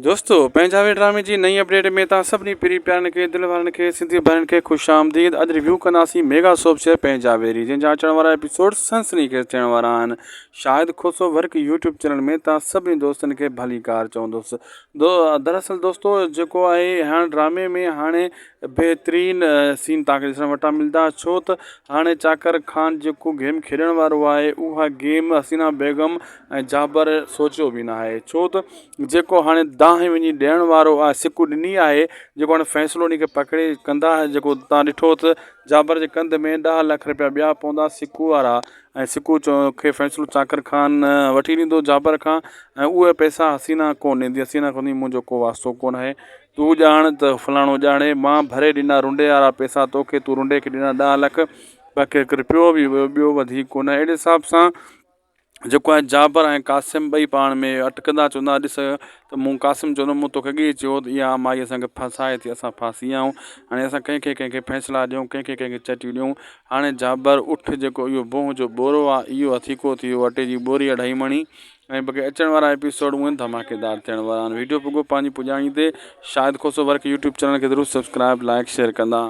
دوستو پنهنجا وي ڊرامي جي نئين اپڊيٽ ۾ توهان سڀني پرين پيارن کي دل وارن کي سنڌي ڀائرن کي خوش آمديد اڄ ريويو ڪنداسين ميگا سوپ شيئر پنهنجا ويري جنهن جا اچڻ وارا ايپيسوڊ سنسني خيز ٿيڻ وارا آهن Shahid Khoso work YouTube channel ۾ توهان سڀني دوستن کي ڀليڪار چوندس دو دراصل دوستو جيڪو آهي هاڻ ڊرامي ۾ هاڻي بهترين سين توهان کي ڏسڻ وٽان ملدا ڇو ته هاڻي چاڪر خان جيڪو گيم کيڏڻ وارو آهي اها گيم حسينا بيگم ۽ جابر سوچيو به ناهي ڇو ته جيڪو هاڻي دانهن وڃي ڏيڻ وارو آهي سڪ ڏني آهي جيڪو هاڻي فيصلو ان کي پڪڙي ڪندا جيڪو تان ڏٺو ته جابر جي ڪنڌ ۾ ڏهه لک رپيا ٻيا پوندا سڪو وارا ۽ سڪو کي فيصلو چاڪر خان وٺي ڏيندو جابر کان ۽ اهي پئسا حسينا ڪون ڏيندي حسينا چوندي منهنجو ڪو واسطو ڪون آهي تون ڄاڻ ته فلاڻو ڄاڻي مان ڀري ڏنا رنڊي وارا پئسا توکي تون رنڊي کي ڏنا ڏهه لک باقي هڪ رپيو به ٻيو وڌيڪ ڪونه اهڙي حساب سان جيڪو آهي جابر ۽ قاسم ٻئي پاڻ ۾ اٽڪندا چوندا ڏس ته مون قاسم چوندو مون توکي اڳي ئي چيو ته اها مائي اسان کي ڦاسائي ٿي اسان ڦاسي ويا آهيون هاڻي اسان ڪنهن کي ڪنهن کي فيصلا ڏيون ڪنهن کي ڪنهن کي چٽيون ڏيون هاڻي جابر اٺ جيڪو اهو بوهه جو ٻورو آهي اهو هٿيڪو ٿي ويو اٽي جي ٻوري اڍائي مڻي ۽ باقي اچڻ وارا ايپيسوڊ اهي ڌماڪيدار ٿيڻ وارا آهن ويڊيو پڳو پنهنجي پڄاڻي تي Shahid Khoso work YouTube channel کي ضرور سبسڪرائب لائڪ شيئر ڪندا.